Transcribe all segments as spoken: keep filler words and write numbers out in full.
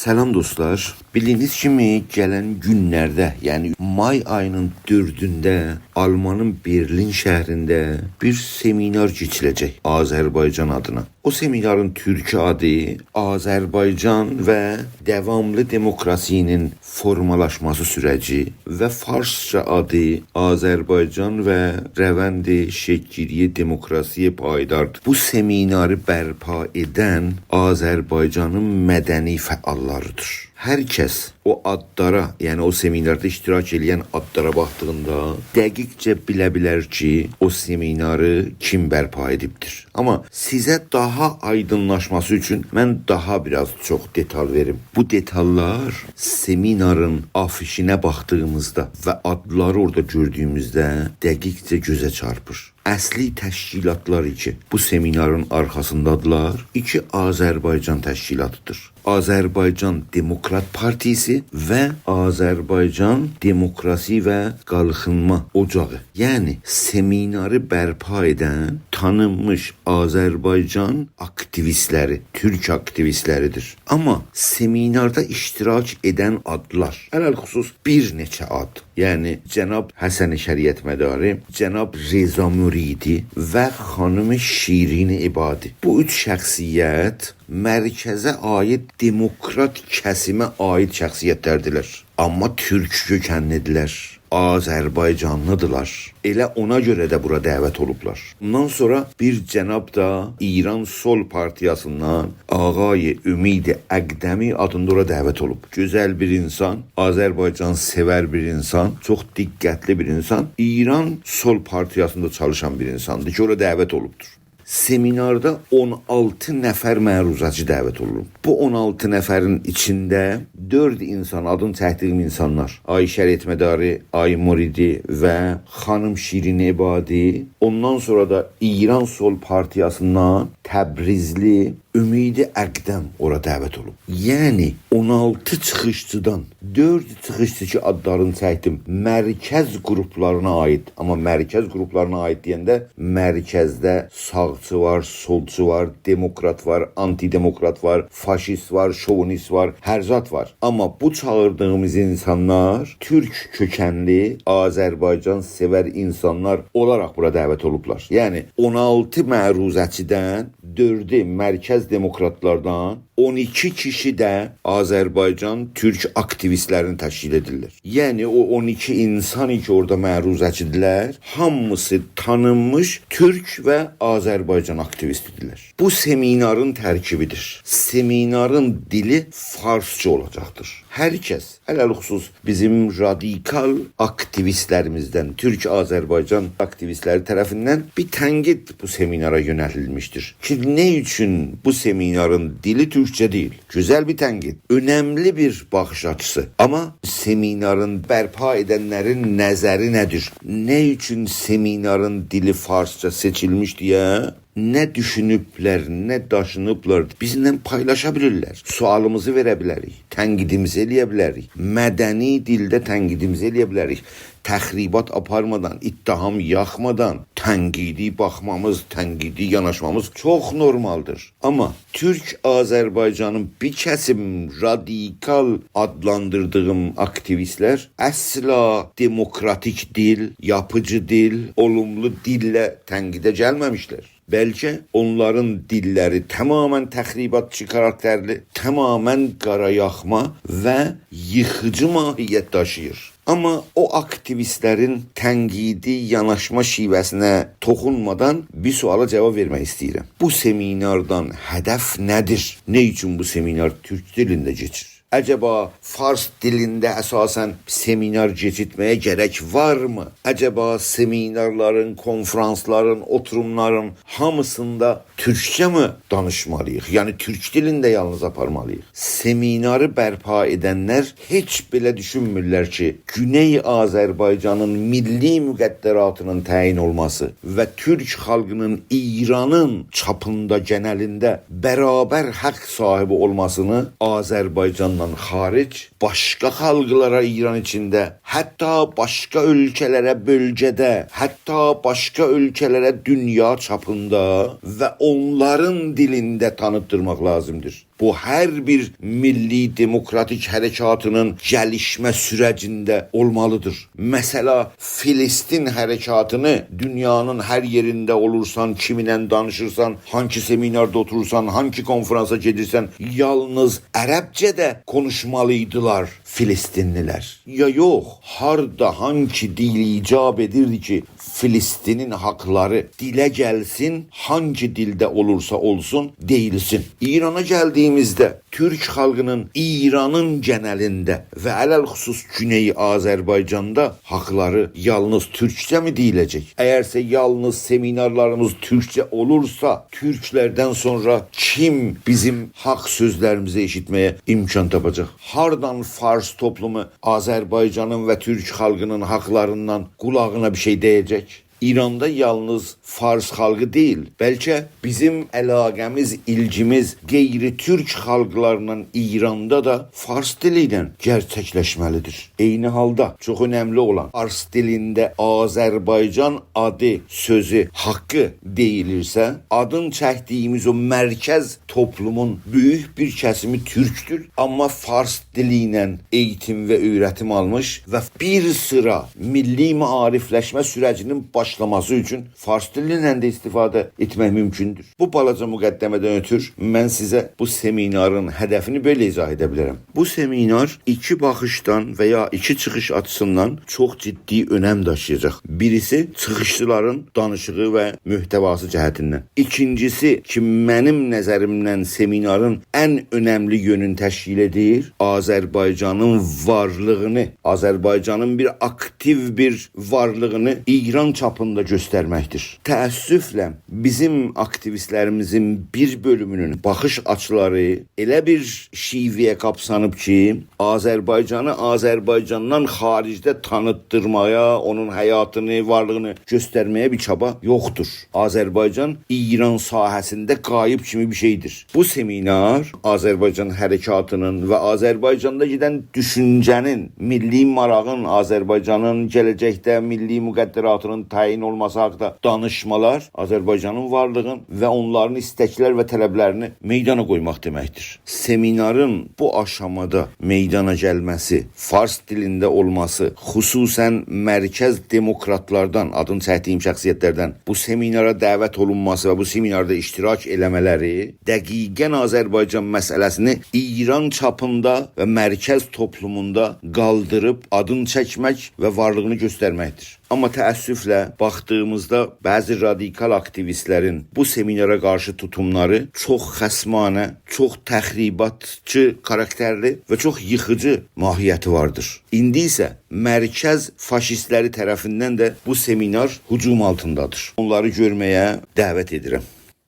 سلام دوستلار. بیلدیگینیز کیمی، گلن گونلرده، یعنی مای آیی‌نین دؤردونده آلمانین برلین شهرینده بیر سمینار کئچیره‌جک آذربایجان آدینا. او سمینارین تورکی آدی آذربایجان و داواملی دموکراسی‌نین فورمالاشماسی سوره‌جی و فارسجا آدی آذربایجان و روند شکل‌گیری دموکراسی پایداردیر. بو سمیناری برپا ائدن آذربایجانین مدنی فعاللاریدیر. هر کس او آدلارا، یعنی او سمیناردا اشتراک ائله‌ین آدلارا باخدیغیندا دقیقجه بیله بیلر کی، او سمیناری کیم برپا ائدیبدیر. آمما سیزه داها آیدینلاشماسی اوچون من داها بیر آز چوخ دئتال وئریم. بو دئتاللار سمینارین آفیشینه باخدیغیمیزدا و آدلاری اورادا گؤردویوموزده دقیقجه گؤزه چارپیر. اصلی تشکیلاتلار کی بو سمینارین آرخاسیندادیلار، ایکی آذربایجان تشکیلاتیدیر. آذربایجان دموکرات پارتیسی و آذربایجان دموکراسی و قالخینما اوجاغی. یعنی سمیناری برپا ائدن تانینمیش آذربایجان آکتیویستلری، تورک آکتیویستلریدیر. آمما سمیناردا اشتراک ائدن آدلار، علی‌الخصوص بیر نئچه آد، یعنی جناب حسن شریعتمداری، جناب رضا مریدی و خانیم شیرین عبادی. بو اوچ شخصیت مرکزه عایید، دموکرات کسیمه عایید شخصیتلردیلر. آمما تورک کؤکنلیدیرلر، آذربایجانلیدیرلار. ائله اونا گؤره ده بورا دعوت اولوبلار. اوندان سونرا بیر جناب دا ایران سول پارتیاسیندان آقای امید اقدمی آدیندا اورا دعوت اولوب. گؤزل بیر اینسان، آذربایجان سئور بیر اینسان، چوخ دقتلی بیر اینسان، ایران سول پارتیاسیندا چالیشان بیر اینساندیر کی، اورا دعوت اولوبدور. سمیناردا اون آلتی نفر معروضه‌چی دعوت اولونوب. بو اون آلتی نفرین ایچینده دؤرد اینسان، آدینی چکدیگیم اینسانلار: آقای شریعتمداری، آقای مریدی و خانیم شیرین عبادی. اوندان سونرا دا ایران سول پارتیاسیندان تبریزلی امید اقدم اورا دعوت اولوب. یعنی اون آلتی چیخیشچیدان دؤرد چیخیشچی کی، آدلارینی چکدیم، مرکز گروپلارینا عایید. آمما مرکز گروپلارینا عایید دئینده مرکزده ساغچی وار، سولچو وار، دموکرات وار، آنتی‌دموکرات وار، فاشیست وار، شووینیست وار، هر زاد وار. آمما بو چاغیردیغیمیز اینسانلار تورک کؤکنلی، آذربایجان سئور اینسانلار اولاراق بورا دعوت اولوبلار. یعنی اون آلتی معروضه‌چیدن دؤردو مرکز دموکراتلاردان، اون ایکی کیشی ده آذربایجان تورک آکتیویستلرینی تشکیل ائدیرلر. یعنی او اون ایکی اینسان کی، اورادا معروضه‌چیدیرلر، هامیسی تانینمیش تورک و آذربایجان آکتیویستیدیرلر. بو سمینارین ترکیبیدیر. سمینارین دیلی فارسجا اولاجاقدیر. هر کس، علی‌الخصوص بیزیم رادیکال آکتیویستلریمیزدن، تورک آذربایجان آکتیویستلری طرفیندن بیر تنقید بو سمینارا یؤنلدیلمیشدیر کی، نه اوچون بو سمینارین دیلی تورکجه دئییل؟ گؤزل بیر تنقید، اؤنملی بیر باخیش آچیسی. آمما سمینارین برپا ائدنلرین نظری نه‌دیر؟ نه اوچون سمینارین دیلی فارسجا سئچیلمیش دئیه نه دوشونوبلر، نه داشینیبلار، بیزله پایلاشا بیلیرلر. سؤالیمیزی وئره بیلریک، تنقیدیمیزی ائله‌یه بیلریک. مدنی دیلده تنقیدیمیزی ائله‌یه بیلریک. تخریبات آپارمادان، اتهام یاخمادان تنقیدی باخمامیز، تنقیدی یاناشمامیز چوخ نورمالدیر. آمما تورک آذربایجانین بیر کسیم رادیکال آدلاندیردیغیم آکتیویستلر اصلا دموکراتیک دیل، یاپیجی دیل، اولوملو دیلله تنقیده گلمه‌میشلر. بلکه اونلارین دیللری تماما تخریباتچی کاراکترلی، تماما قارایاخما و ییخیجی ماهیت داشیییر. آمما او آکتیویستلرین تنقیدی یاناشما شیوه‌سینه توخونمادان بیر سؤالا جاواب وئرمک ایسته‌ییرم. بو سمیناردان هدف نه‌دیر؟ نه اوچون بو سمینار تورک دیلینده کئچیر؟ عجبا فارس دیلینده اساسا سمینار کئچیرتمه‌یه گرک وارمی؟ عجبا سمینارلارین، کنفرانسلارین، اوتوروملارین هامیسیندا تورکجه‌می دانیشمالیییق؟ یعنی تورک دیلینده یالنیز آپارمالیییق؟ سمیناری برپا ائدنلر هئچ بئله دوشونمورلر کی، گونئی آذربایجانین میللی مقدراتینین تعیین اولماسی و تورک خالقینین ایرانین چاپیندا، گئنلینده برابر حق صاحیبی اولماسینی آذربایجاندان خارج باشقا خالقلارا ایران ایچینده، حتی باشقا اؤلکه‌لره بؤلگه‌ده، حتی باشقا اؤلکه‌لره دونیا چاپیندا و اونلارین دیلینده تانیتدیرماق لازیمدیر. بو، هر بیر میللی دموکراتیک حرکاتینین گلیشمه سوره‌جینده اولمالیدیر. مثلا، فلسطین حرکاتینی دونیانین هر یئرینده اولورسان، کیمینله دانیشیرسان، هانگی سمیناردا اوتورورسان، هانگی کنفرانسا گئدیرسن، یالنیز عربجه‌ده قونوشمالیدیلار فلسطینلی‌لر. یا یوخ، هاردا هانگی دیل ایجاب ائدیردی کی، فلسطینین حاقلاری دیله گلسین، هانگی دیلده اولورسا اولسون، دئییلسین. ایرانا گلدیییمیزده، تورک خالقینین ایرانین گئنلینده و علی‌الخصوص گونئی آذربایجاندا حاقلاری یالنیز تورکجه‌می دئییله‌جک؟ اگرسه یالنیز سمینارلاریمیز تورکجه اولورسا، تورکلردن سونرا کیم بیزیم حاق سؤزلریمیزی ائشیتمه‌یه امکان تاپاجاق؟ هاردان فارس توپلومو آذربایجانین و تورک خالقینین حاقلاریندان قولاغینا بیر شئی دَیه‌جک؟ ایراندا یالنیز فارس خالقی دئییل، بلکه بیزیم علاقه‌میز، ایلگیمیز غیر تورک خالقلارلا ایراندا دا فارس دیلی ایله گئرچکلشمه‌لیدیر. عینی حالدا چوخ اؤنملی اولان، فارس دیلینده آذربایجان آدی، سؤزو، حاقی دئییلیرسه، آدین چکدیییمیز او مرکز توپلومون بؤیوک بیر کسیمی تورکدور، آمما فارس دیلی ایله ائییتیم و اؤیرتیم آلمیش و بیر سیرا میللی معاریفلشمه سوره‌جینین باشلاماسی اوچون فارس دیلیندن ده استفاده ائتمک مومکوندور. بو بالاجا مقدمه‌دن اؤتور من سیزه بو سمینارین هدفینی بئله ایضاح ائده بیلرم. بو سمینار ایکی باخیشدان و یا ایکی چیخیش آچیسیندان چوخ جدی اؤنم داشییاجاق. بیریسی چیخیشچیلارین دانیشیغی و محتواسی جهتیندن. ایکینجیسی کی، منیم نظریمدن سمینارین ان اؤنملی یؤنون تشکیل ائدیر، آذربایجانین وارلیغینی، آذربایجانین بیر آکتیو بیر وارلیغینی ایران چاپیندا گؤسترمکدیر. تأسفله، بیزیم آکتیویستلریمیزین بیر بؤلومونون باخیش آچیلاری ائله بیر شیوه‌یه قاپسانیب کی، آذربایجانی آذربایجاندان خاریجده تانیتدیرمایا، اونون حیاتینی، وارلیغینی گؤسترمه‌یه بیر چابا یوخدور. آذربایجان ایران ساحه‌سینده غایب کیمی بیر شئیدیر. بو سمینار آذربایجان حرکاتینین و آذربایجاندا گئدن دوشونجه‌نین، میللی ماراغین، آذربایجانین گله‌جکده میللی مقدراتینین تعیین اولماسی حاقیندا دانیشمالار آذربایجانین وارلیغین و اونلارین ایستکلر و طلبلرینی میدانا قویماق دئمکدیر. سمینارین بو آشامادا میدانا گلمه‌سی، فارس دیلینده اولماسی، خصوصاً مرکز دموکراتلاردان، آدین چکدیییم شخصیتلردن بو سمینارا دعوت اولونماسی و بو سمیناردا اشتراک ائله‌مه‌لری دقیقاً آذربایجان مسئله‌سینی ایران چاپیندا و مرکز توپلوموندا قالدیریب آدین چکمک و وارلیغینی گؤسترمکدیر. آمما تأسفله باخدیغیمیزدا بعضی رادیکال آکتیویستلرین بو سمینارا قارشی توتوملاری چوخ خصمانه، چوخ تخریباتچی کاراکترلی و چوخ ییخیجی ماهیتی واردیر. ایندی ایسه مرکز فاشیستلری طرفیندن ده بو سمینار هجوم آلتیندادیر. اونلاری گؤرمه‌یه دعوت ائدیرم.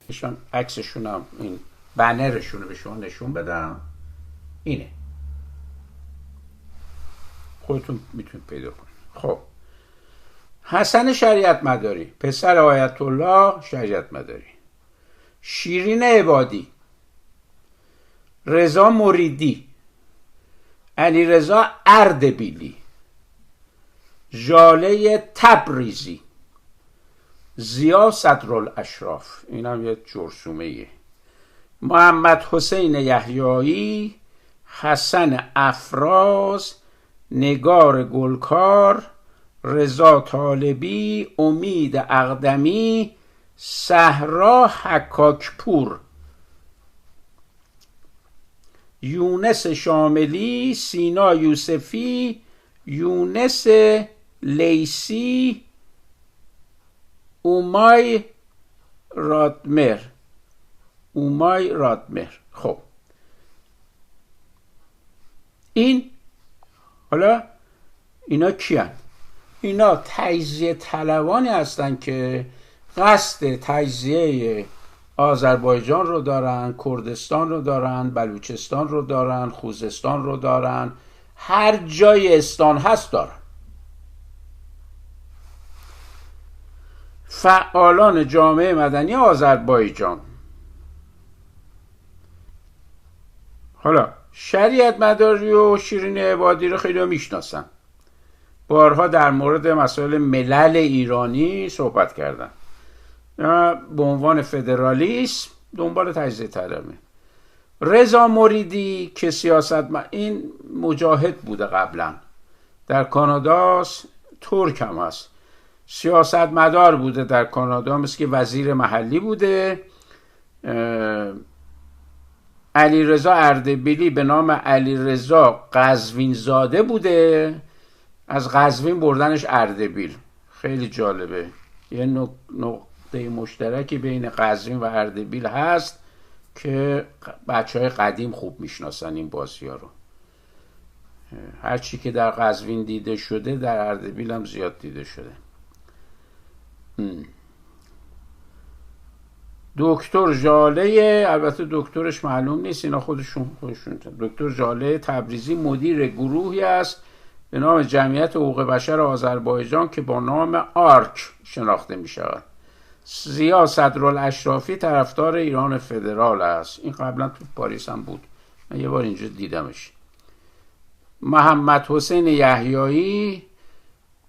ایشان عکسشون هم، این بنرشون رو به شما نشون بدم. اینه. خودتون می‌تونید پیدا کنید. خب. حسن شریعتمداری، پسر آیت‌الله شریعتمداری. شیرین عبادی. رضا مریدی. علیرضا اردبیلی. ژالهٔ تبریزی. ضیا صدرالاشراف، اینم یه جرثومه‌ایه. محمدحسین یحیایی، حسن افراز، نگار گلکار، رضا طالبی، امید اقدمی، صحرا حکاک‌پور، یونس شاملی، سینا یوسفی، یونس لیثی، اومای رادمهر. اومای رادمهر. خب. این، حالا اینا کیان؟ اینا تجزیه‌طلبانی هستن که قصد تجزیهٔ آذربایجان رو دارن، کردستان رو دارن، بلوچستان رو دارن، خوزستان رو دارن، هر جای استان هست دارن. فعالان جامعهٔ مدنی آذربایجان. حالا شریعتمداری و شیرین عبادی رو خیلی‌ها می‌شناسن. بارها در مورد مسائل ملل ایرانی صحبت کردن. اینا به عنوان فدرالیسم دنبال تجزیه‌طلبی. رضا مریدی که سیاستم-، این مجاهد بوده قبلاً، در کاناداست، ترک هم هست، سیاستمدار بوده در کانادا، مثل که وزیر محلی بوده. اه، علیرضا اردبیلی، به نام علیرضا قزوین‌زاده بوده، از قزوین بردنش اردبیل. خیلی جالبه، یه نق-، نقطهٔ مشترکی بین قزوین و اردبیل هست که بچه‌های قدیم خوب می‌شناسن این بازی‌ها رو. هر چی که در قزوین دیده شده، در اردبیل هم زیاد دیده شده. هم. دکتر ژاله، البته دکترش معلوم نیست، اینا خودشون، خودشون. دکتر ژاله تبریزی مدیر گروهی است به نام جمعیت حقوق بشر آذربایجان که با نام آرک شناخته می‌شود. ضیا صدرالاشرافی طرفدار ایران فدرال است. این قبلاً تو پاریس هم بود، من یه بار اینجا دیدمش. محمدحسین یحیایی،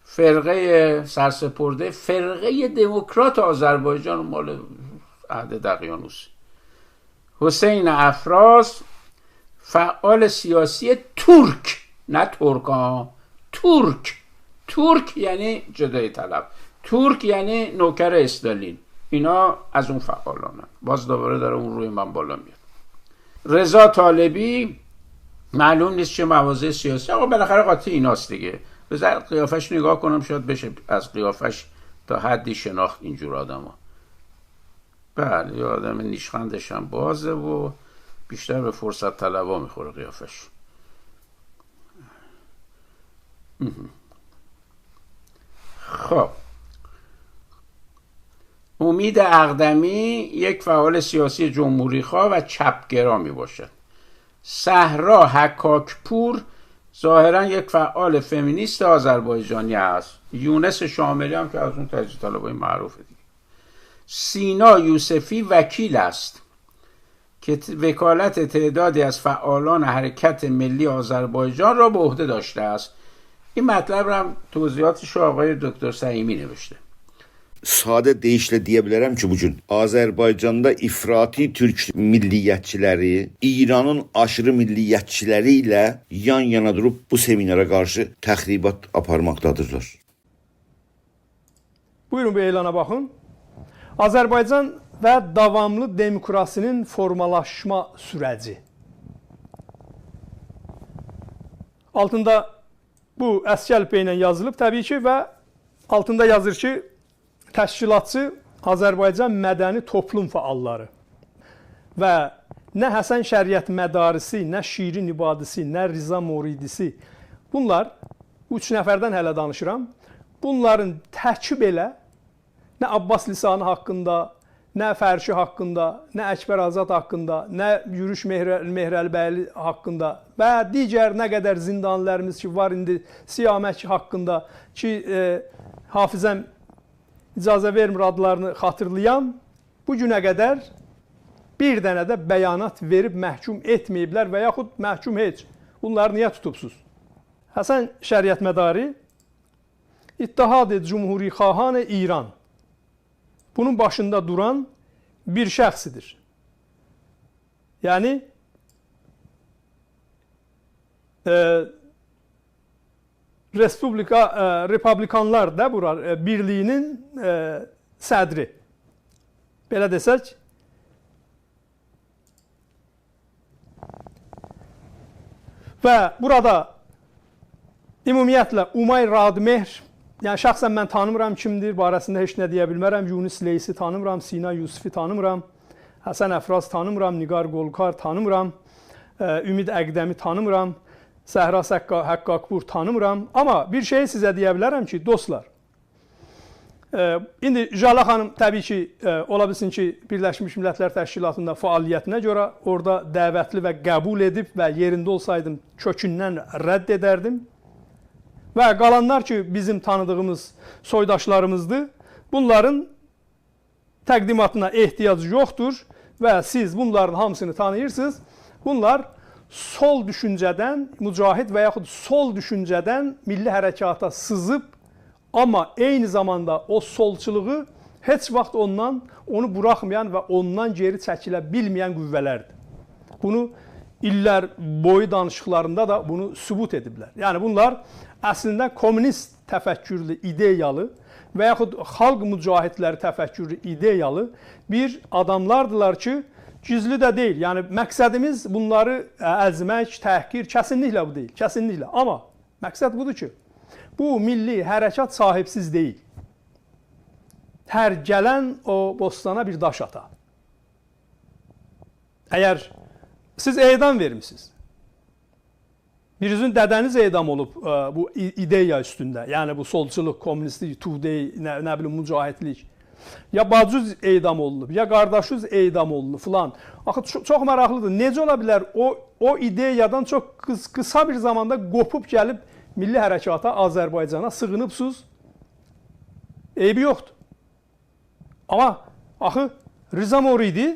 فرقهٔ سرسپرده، فرقهٔ دموکرات آذربایجان، مال عهد دقیانوس. حسین افراز، فعال سیاسی تورک، نه ترک ها، تورک. تورک یعنی جدایی‌طلب، تورک یعنی نوکر استالین. اینا از اون فعالانن. باز دوباره داره اون روی من بالا میاد. رضا طالبی، معلوم نیست چه مواضع سیاسی، آقا بالاخره قاطی ایناست دیگه. بذار قیافش نگاه کنم، شاید بشه از قیافش تا حدی شناخت اینجور آدما. بله، یه آدم نیشخندش هم بازه و بیشتر به فرصت‌طلبا می‌خوره قیافش. خب، امید اقدمی یک فعال سیاسی جمهوری‌خواه و چپگرا می‌باشد. صحرا حکاک‌پور ظاهراً یک فعال فمینیست آذربایجانی است. یونس شاملی هم که از اون تجزیه‌طلبای معروف دیگه. سینا یوسفی وکیل است که ت-، وکالت تعدادی از فعالان حرکت ملی آذربایجان را به عهده داشته است. این مطلب را هم توضیحاتش رو آقای دکتر سعیمی نوشته. ساده دئییشله دئیه بیلرم کی، بو گون آذربایجاندا افراطی تورک میللیتچی‌لری ایرانین آشیری میللیتچی‌لری ایله یان-یانا دوروب بو سمینارا قارشی تخریبات آپارماقدادیرلار. بویورون، بو اعلانا باخین. آذربایجان و داواملی دموکراسی‌نین فورمالاشما سوره‌جی. آلتیندا بو اسکی الیفبا ایله یازیلیب طبیعی کی و آلتیندا یازیر کی، تشکیلاتچی آذربایجان مدنی توپلوم فعاللاری و نه حسن شریعتمداری‌سی، نه شیرین عبادی‌سی، نه رضا مریدی‌سی. بونلار، اوچ نفردن هله دانیشیرام. بونلارین تکی بئله نه عباس لسانی حاقیندا، نه فرشی حاقیندا، نه اکبر آزاد حاقیندا، نه یوروش مهر-، مهرعلی‌بیگلی حاقیندا و دیگر نه قدر زندانی‌لریمیز کی وار ایندی، سیامک حاقیندا کی، ائ، حافظه‌م اجازه وئرمیر آدلارینی خاطیرلایام، بو گونه قدر بیر دنه ده بیانات وئریب محکوم ائتمه‌ییبلر و یاخود محکوم هئچ. بونلاری نییه توتوبسوز؟ حسن شریعتمداری، اتحاد جمهوری‌خواهان ایران، بونون باشیندا دوران بیر شخصدیر. یعنی، ائ، رئسپوبلیکا، ائ، رئپابلیکانلار دا بورا، ائ، بیرلیگی‌نین، ائ، صدری. بئله دئسک. و بورادا عمومیتله اومای رادمهر، یعنی شخصاً من تانیمیرام کیمدیر، باره‌سینده هئچ نه دئیه بیلمرم، یونس لیثی تانیمیرام، سینا یوسفی تانیمیرام، حسن افراز تانیمیرام، نگار گلکار تانیمیرام، ائ، امید اقدمی تانیمیرام، صحرا سکا-، حکاک‌پور تانیمیرام. آمما بیر شئیی سیزه دئیه بیلرم کی، دوستلار، ائ، ایندی ژاله خانیم طبیعی کی، ائ، اولا بیلسین کی، بیرلشمیش میللتلر تشکیلاتیندا فعالیتینه گؤره اورادا دعوتلی و قبول ائدیب و یئرینده اولسایدیم کؤکوندن رد ائدردیم. و قالانلار کی، بیزیم تانیدیغیمیز سویداشلاریمیزدیر، بونلارین تقدیماتینا احتیاج یوخدور و سیز بونلارین هامیسینی تانیییرسینیز. بونلار سول دوشونجه‌دن، مجاهد و یاخود سول دوشونجه‌دن میللی حرکاتا سیزیب، آمما عینی زاماندا او سولچولوغو هئچ واخت اوندان، اونو بوراخمایان و اوندان گئری چکیله بیلمه‌ین قوه‌لردیر. بونو ایللر بویو دانیشیقلاریندا دا بونو ثبوت ائدیبلر. یعنی بونلار اصلینده کومونیست تفکرلو، ایده‌یالی و یاخود خالق مجاهدلری تفکرلو، ایده‌یالی بیر آداملاردیلار کی، گیزلی ده دئییل. یعنی مقصدیمیز بونلاری، اه، ازمک، تحقیر، کسینلیکله بو دئییل، کسینلیکله. آمما مقصد بودور کی، بو میللی حرکت صاحیبسیز دئییل. هر گلن او بوستانا بیر داش آتا. اگر سیز اعدام وئرمیسینیز، بیرینیزین دده‌نیز اعدام اولوب، اه، بو ای-، ایده‌یا اوستونده، یعنی بو سولچولوق، کومونیستلیک، توده‌ای، نه، نه بیلیم، مجاهدلیک. یا باجیز اعدام اولونوب، یا قارداشیز اعدام اولونوب فلان. آخی چو-، چوخ ماراقلیدیر. نئجه اولا بیلر او، او ایده‌یادان چوخ قیس-، قیسا بیر زاماندا قوپوب گلیب میللی حرکاتا، آذربایجانا سیغینیبسینیز؟ عیبی یوخدور. آمما آخی رضا مریدی،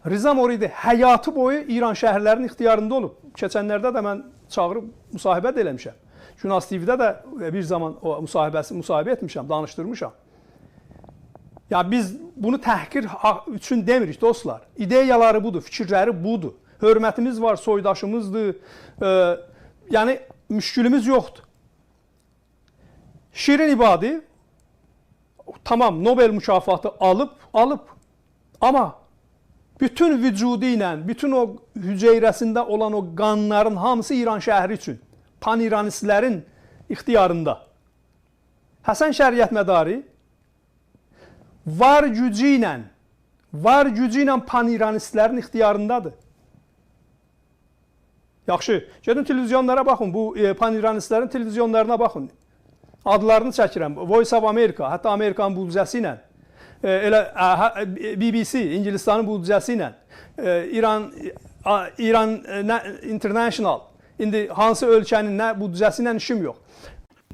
رضا مریدی حیاتی بویو ایرانشهری‌لرین اختیاریندا اولوب. کئچنلرده ده من چاغیریب مصاحبه ده ائله‌میشم. گوناز تی‌وی‌ده ده بیر زامان او مصاحبه‌سی، مصاحبه ائتمیشم، دانیشدیرمیشام. یا بیز بونو تحقیر ها-، اوچون دئمیریک، دوستلار. ایده‌یالاری بودور، فیکیرلری بودور. حؤرمتیمیز وار، سویداشیمیزدیر. اه، یعنی مشکلیمیز یوخدور. شیرین عبادی، تامام، نوبل مکافاتی آلیب، آلیب. آمما بوتون وجودو ایله، بوتون او حجیره‌سینده اولان او قانلارین هامیسی ایرانشهری اوچون، پان‌ایرانیستلرین اختیاریندا. حسن شریعتمداری وار گوجو ایله، وار گوجو ایله پان‌ایرانیستلرین اختیاریندادیر. یاخشی، گئدین تلویزیونلارا باخین، بو، ائ، پان‌ایرانیستلرین تلویزیونلارینا باخین. آدلارینی چکیرم. Voice of America، حتی آمریکانین بودجه‌سی ایله، ائ، ائله، ائ، هه، ائ، بی بی سی، اینگیلیستانین بودجه‌سی ایله، ائ، ایران، ائ، آ، ایران، ائ، نه، International، ایندی هانسی اؤلکه‌نین نه بودجه‌سی ایله ایشیم یوخ.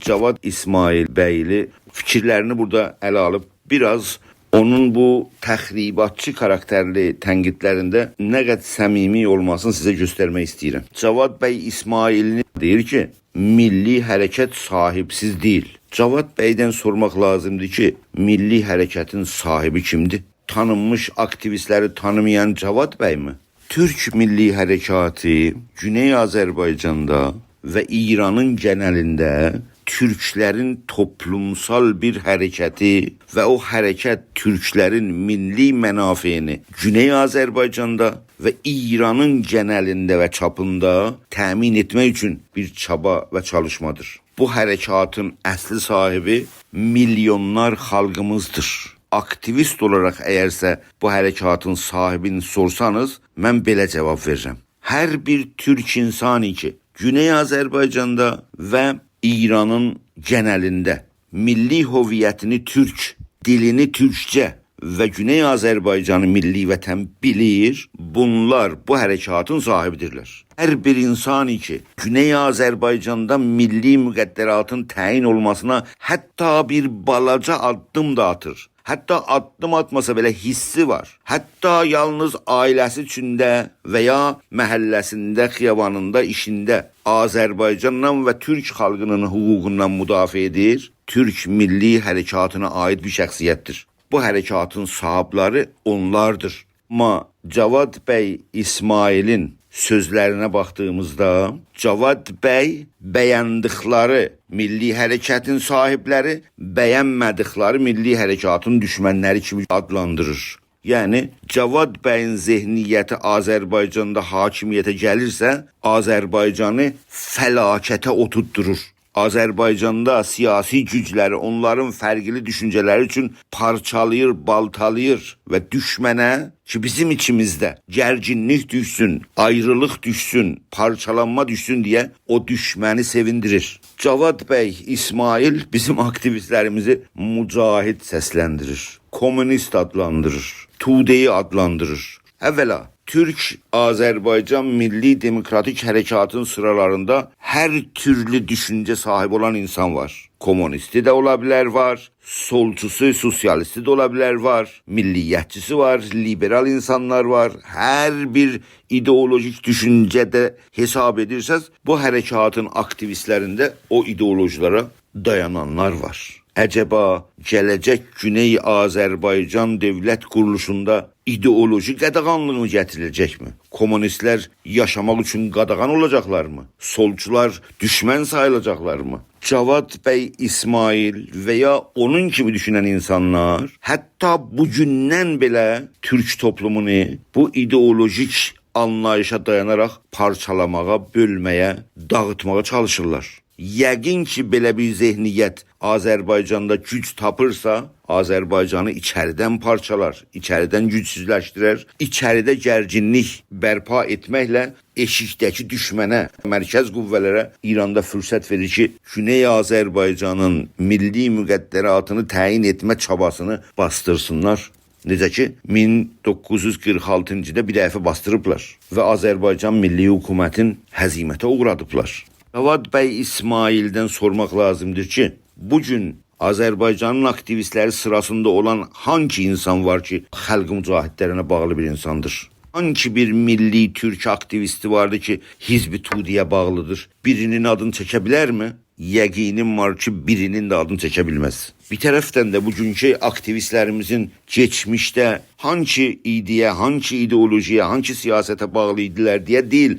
جواد اسماعیل‌بیگلی فیکیرلرینی بورادا اله آلیب، بیر آز اونون بو تخریباتچی کاراکترلی تنقیدلرینده نه قدر صمیمی اولماسینی سیزه گؤسترمک ایسته‌ییرم. جواد بی اسماعیللی دئییر کی، میللی حرکت صاحیبسیز دئییل. جواد بیدن سورماق لازیمدیر کی، میللی حرکتین صاحیبی کیمدیر؟ تانینمیش آکتیویستلری تانیمایان جواد بی‌می؟ تورک میللی حرکاتی گونئی آذربایجاندا و ایرانین گئنلینده تورکلرین توپلومسال بیر حرکتی و او حرکت تورکلرین میللی منافعینی گونئی آذربایجاندا و ایرانین گئنلینده و چاپیندا تأمین ائتمک اوچون بیر چابا و چالیشمادیر. بو حرکاتین اصلی صاحیبی میلیونلار خالقیمیزدیر. آکتیویست اولاراق اگرسه بو حرکاتین صاحیبینی سورسانیز، من بئله جواب وئریرم. هر بیر تورک اینسانی کی، گونئی آذربایجاندا و ایرانین گئنلینده میللی هویتینی تورک، دیلینی تورکجه و گونئی آذربایجانی میللی وطن بیلیر، بونلار بو حرکاتین صاحیبیدیرلر. هر بیر اینسانی کی، گونئی آذربایجاندا میللی مقدراتین تعیین اولماسینا حتی بیر بالاجا آددیم دا آتیر، حتی آددیم آتماسا بئله حیسی وار، حتی یالنیز عائله‌سی ایچینده و یا محله‌سینده، خیابانیندا، ایشینده آذربایجاندان و تورک خالقینین حقوقوندان مدافعه ائدیر، تورک میللی حرکاتینا عایید بیر شخصیتدیر. بو حرکاتین صاحیبلری اونلاردیر. آمما جواد بی اسماعیلین سؤزلرینه باخدیغیمیزدا، جواد بی بیندیکلری میللی حرکتین صاحیبلری، بینمه‌دیکلری میللی حرکاتین دوشمنلری کیمی آدلاندیریر. یعنی، جواد بیین ذهنیتی آذربایجاندا حاکمیته گلیرسه، آذربایجانی فلاکته اوتورتدورور. آذربایجاندا سیاسی گوجلری اونلارین فرقلی دوشونجه‌لری اوچون پارچالاییر، بالتالاییر و دوشمنه کی، بیزیم ایچیمیزده گرگینلیک دوشسون، آیریلیق دوشسون، پارچالانما دوشسون دئیه او دوشمنی سئویندیریر. جواد بی اسماعیل بیزیم آکتیویستلریمیزی مجاهد سسلندیریر، کومونیست آدلاندیریر، توده‌ای آدلاندیریر. اولا، تورک آذربایجان میللی دموکراتیک حرکاتین سیرالاریندا هر تورلو دوشونجه صاحیبی اولان اینسان وار. کومونیستی ده اولا بیلر، وار. سولچوسو، سوسیالیستی ده اولا بیلر، وار. میللیتچیسی وار، لیبرال اینسانلار وار. هر بیر ایدئولوژیک دوشونجه‌ده حساب ائدیرسز، بو حرکاتین آکتیویستلرینده او ایدئولوژیلره دایانانلار وار. عجبا گله‌جک گونئی آذربایجان دؤولت قورولوشوندا ایدئولوژی قاداغانلیغی گتیریله‌جکمی؟ کومونیستلر یاشاماق اوچون قاداغان اولاجاقلارمی؟ سولچولار دوشمن ساییلاجاقلارمی؟ جواد بی اسماعیل و یا اونون کیمی دوشونن اینسانلار حتی بو گوندن بئله تورک توپلومونو بو ایدئولوژیک آنلاییشا دایاناراق پارچالاماغا، بؤلمه‌یه، داغیتماغا چالیشیرلار. یقین کی، بئله بیر ذهنیت آذربایجاندا گوج تاپیرسا، آذربایجانی ایچریدن پارچالار، ایچریدن گوجسوزلشدیرر، ایچریده گرگینلیک برپا ائتمکله ائشیکده‌کی دوشمنه، مرکز قوه‌لره ایراندا فرصت وئریر کی، گونئی آذربایجانین میللی مقدراتینی تعیین ائتمه چاباسینی باسدیرسینلار. نئجه کی، مین دوققوز یوز قیرخ آلتینجیدا بیر دفعه باسدیریبلار و آذربایجان میللی حکومتین هزیمته اوغرادیبلار. جواد بی اسماعیلدن سورماق لازیمدیر کی، بو گون آذربایجانین آکتیویستلری سیراسیندا اولان هانگی اینسان وار کی، خلق مجاهدلرینه باغلی بیر اینساندیر؟ هانگی بیر میللی تورک آکتیویستی واردی کی، حزب توده‌یه باغلیدیر؟ بیرینین آدینی چکه بیلرمی؟ یقینیم وار کی، بیرینین ده آدینی چکه بیلمز. بیر طرفدن ده بوگونکو آکتیویستلریمیزین کئچمیشده هانگی ایده‌یه، هانگی ایدئولوژی‌یه، هانگی سیاسته باغلی ایدیلر دئیه دئییل،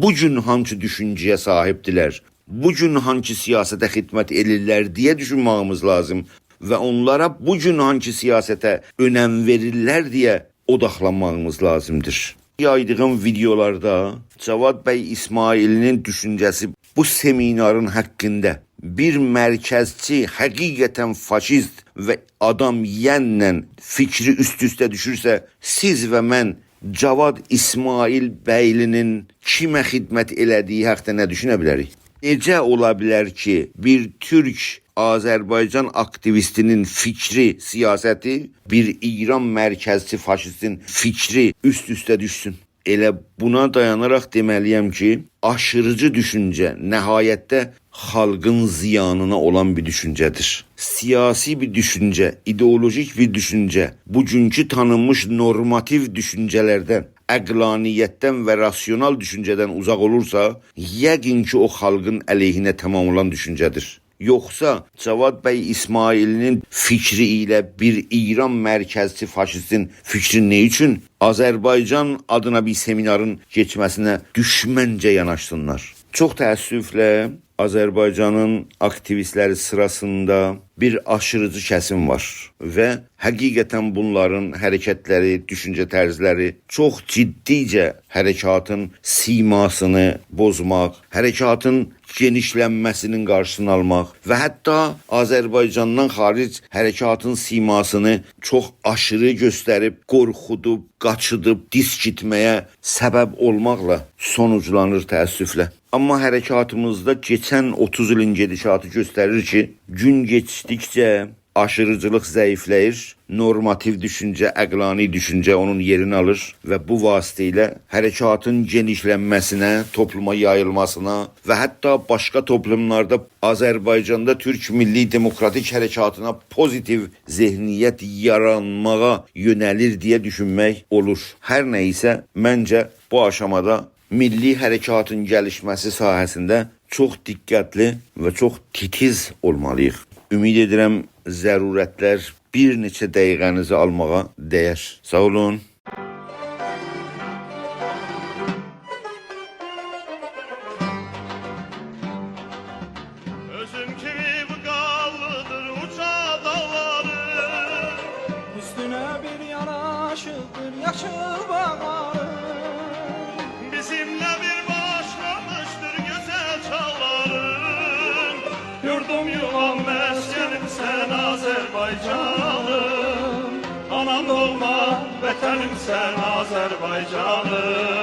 بو گون هانگی دوشونجه‌یه صاحیبدیلر، بو گون هانگی سیاسته خدمت ائدیرلر دئیه دوشونمه‌ییمیز لازیم و اونلارا بو گون هانگی سیاسته اؤنم وئریرلر دئیه اوداقلانماغیمیز لازیمدیر. یایدیغیم ویدئولاردا جواد بی اسماعیلی‌نین دوشونجه‌سی بو سمینارین حاقیندا بیر مرکزچی، حقیقتاً فاشیست و آدام یئینله فیکری اوست-اوسته دوشورسه، سیز و من جواد اسماعیل بیلی‌نین کیمه خدمت ائله‌دیگی حاقدا نه دوشونه بیلریک؟ نئجه اولا بیلر کی، بیر تورک آذربایجان آکتیویستی‌نین فیکری، سیاستی بیر ایران مرکزچی فاشیستین فیکری اوست-اوسته دوشسون؟ ائله بونا دایاناراق دئمه‌لی‌یم کی، آشیریجی دوشونجه نهایتده خالقین زیانینا اولان بیر دوشونجه‌دیر. سیاسی بیر دوشونجه، ایدئولوژیک بیر دوشونجه بوگونکو تانینمیش نورماتیو دوشونجه‌لردن، عقلانیتدن و راسیونال دوشونجه‌دن اوزاق اولورسا، یقین کی، او خالقین علیهینه تمام اولان دوشونجه‌دیر. یوخسا جواد بی اسماعیلی‌نین فیکری ایله بیر ایران مرکزچی فاشیستین فیکری نه اوچون آذربایجان آدینا بیر سمینارین کئچمه‌سینه دوشمنجه یاناشسینلار؟ چوخ تأسفله، آذربایجانین آکتیویستلری سیراسیندا بیر آشیریجی کسیم وار و حقیقتاً بونلارین حرکتلری، دوشونجه طرزلری چوخ جدیجه حرکاتین سیماسینی بوزماق، حرکاتین گئنیشلنمه‌سی‌نین قارشیسینی آلماق و حتی آذربایجاندان خارج حرکاتین سیماسینی چوخ آشیری گؤستریب، قورخودوب، قاچیدیب، دیسکیتمه‌یه سبب اولماقلا سونوجلانیر تأسفله. آمما حرکاتیمیزدا کئچن اوتوز ایلین گئدیشاتی گؤستریر کی، گون کئچدیکجه آشیریجیلیق ضعیفله‌ییر، نورماتیو دوشونجه، عقلانی دوشونجه اونون یئرینی آلیر و بو واسطه ایله حرکاتین گئنیشلنمه‌سینه، توپلوما یاییلماسینا و حتی باشقا توپلوملاردا آذربایجاندا تورک میللی دموکراتیک حرکاتینا پوزیتیو ذهنیت یارانماغا یؤنه‌لیر دئیه دوشونمک اولور. هر نه ایسه، منجه بو آشامادا میللی حرکاتین گلیشمه‌سی ساحه‌سینده چوخ دقتلی و چوخ تیتیز اولمالی‌ییق. امید ائدیرم، ضرورتلر بیر نئچه دقیقه‌نیزی آلماغا دَیر. ساغ اولون. اؤزوم کیمی وقارلیدیر اوجا داغلاریم، اوستونه بیر یاراشیقدیر یاشیل باغلاریم. بیزیمله بیر باشلامیشدیر گؤزل چاغلاریم. یوردوم، یووام، مسکنیمسن آذربایجانیم، آنام، دوغما وطنیمسن آذربایجانیم.